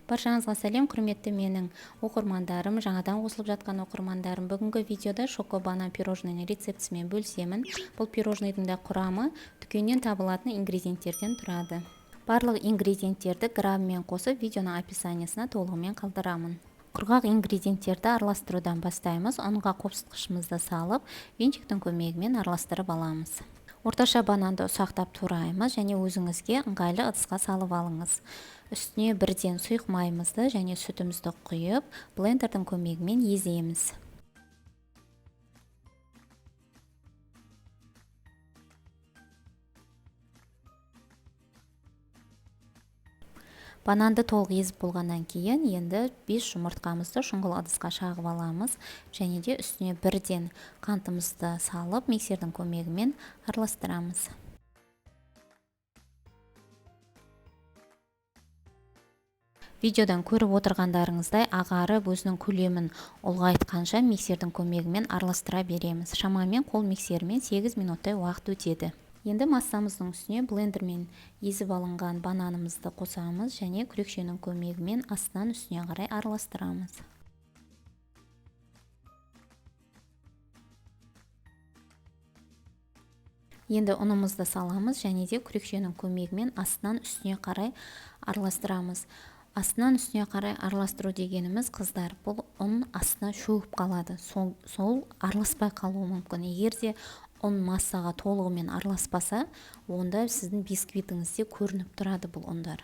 Баршаңызға сәлем, құрметті менің оқырмандарым, жаңадан қосылып жатқан оқырмандарым. Бүгінгі видеода шоко-банан пирожныйның рецептісімен бөлісемін. Бұл пирожныйдың да құрамы дүкеннен табылатын ингредиенттерден тұрады. Барлық ингредиенттерді граммен қосып, видеоның описаниясына толығымен қалдырамын. Құрғақ ингредиенттерді араластырудан бастаймыз. Ұнға қопсытқышымызды салып, венчиктің көмегімен араластырып аламыз. Орташа бананды ұсақтап тураймыз және өзіңізге ыңғайлы ыдысқа салып алыңыз. Үстіне бірден сұйық майымызды және сүтімізді құйып, блендердің көмегімен еземіз. Бананды толық езіп болғаннан кейін енді 5 жұмыртқамызды шұңғыл ыдысқа шағып аламыз және де үстіне бірден қантымызды салып, миксердің көмегімен араластырамыз. Видеодан көріп отырғандарыңыздай ағарып өзінің көлемін ұлғайтқанша миксердің көмегімен араластыра береміз. Шамамен қол миксерімен 8 минуттай уақыт өтеді. Енді массамыздың үстіне блендермен езіп алынған бананымызды қосамыз және күрекшенің көмегімен астынан үстіне қарай араластырамыз. Енді ұнымызды саламыз және де күрекшенің көмегімен астынан үстіне қарай араластырамыз. Астынан үстіне қарай араластыру дегеніміз, қыздар, бұл ұн астына шөгіп қалады. Сол араласпай қалуы мүмкін. Егер де ұн массаға толығымен араласпаса, онда сіздің бисквитіңізде көрініп тұрады бұл ұндар.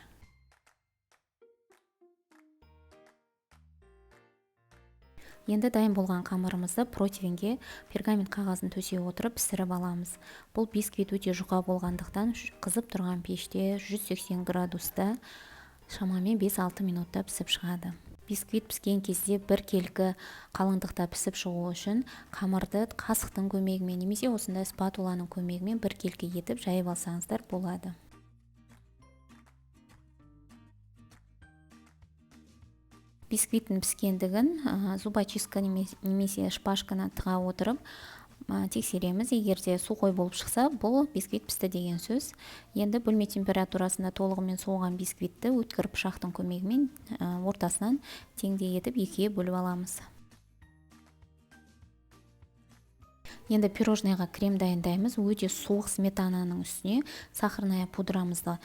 Енді дайын болған қамырымызды противенге пергамент қағазын төсей отырып пісіріп аламыз. Бұл бисквит өте жұқа болғандықтан қызып тұрған пеште 180 градуста шамамен 5-6 минутта пісіп шығады. Бисквит піскен кезде бір келкі қалыңдықта пісіп шығу үшін қамырды қасықтың көмегімен немесе осындай спатуланың көмегімен бір келкі етіп жайып алсаңыздар болады. Бисквиттің піскендігін зубочистка немесе шпажканы тыға отырып тексереміз. Егер де сухой болып шықса, бұл бисквит пісті деген сөз. Енді бөлме температурасында толығымен суыған бисквитті өткір пышақтың көмегімен ортасынан теңдей етіп екіге бөліп аламыз. Енді пирожныйға крем дайындаймыз. Өте суық сметананың үстіне сахарная пудрамызды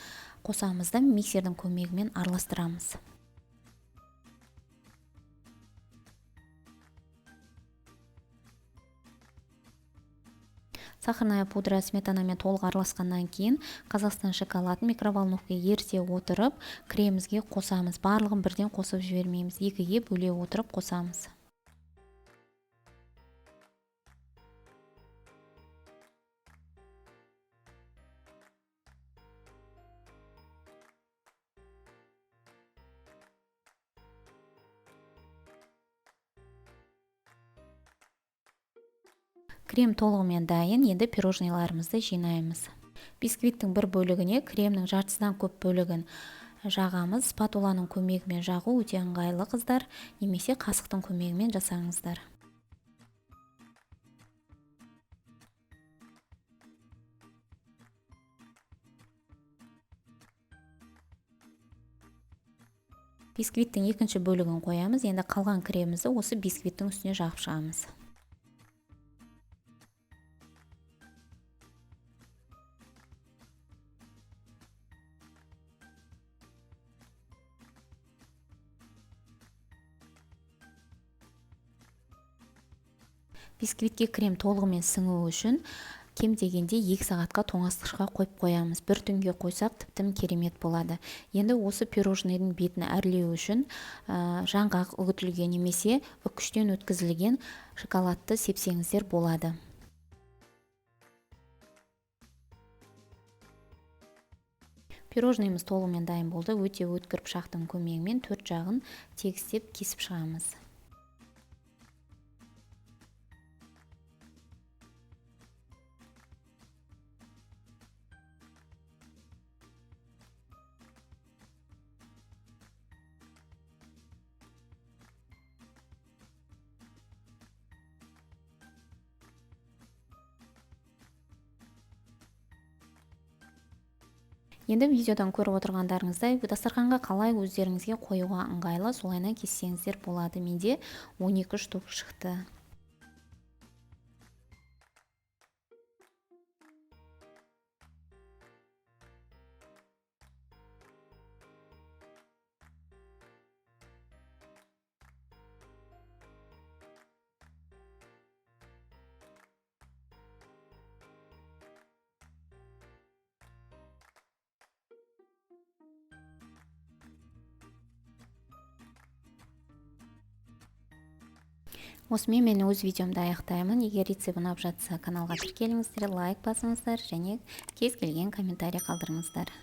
қосамыз да миксердің көмегімен араластырамыз. Сахарная пудра сметанамен толық араласқаннан кейін Қазақстан шоколадын микроволновкаға ерте отырып кремімізге қосамыз. Барлығын бірден қосып жібермейміз, екіге бөле отырып қосамыз. Крем толығымен дайын, енді пирожныйларымызды жинаймыз. Бисквиттің бір бөлігіне кремнің жартысынан көп бөлігін жағамыз. Спатуланың көмегімен жағу өте ыңғайлы, қыздар, немесе қасықтың көмегімен жасаңыздар. Бисквиттің екінші бөлігін қоямыз. Енді қалған кремімізді осы бисквиттің үстіне жағып шығамыз. Бисквитке крем толығымен сіңу үшін кем дегенде 2 сағатқа тоңазытқышқа қойып қоямыз. Бір түнге қойсақ тіптім керемет болады. Енді осы пирожныйдың бетін әрлеу үшін жаңғақ үгітілген немесе үккіштен өткізілген шоколадты сепсеңіздер болады. Пирожныйымыз толығымен дайын болды. Өте өткір пышақтың көмегімен төрт жағын тегістеп кесіп шығамыз. Енді видеодан көріп отырғандарыңыздай, дастарханға қалай өздеріңізге қоюға ыңғайлы, солайынан кессеңіздер болады. Менде 12 штук шықты. Осымен мен өз видеомды аяқтаймын. Егер рецепт ұнап жатса, каналға тіркеліңіздер, лайк басыңыздар және кез келген комментарий қалдырыңыздар.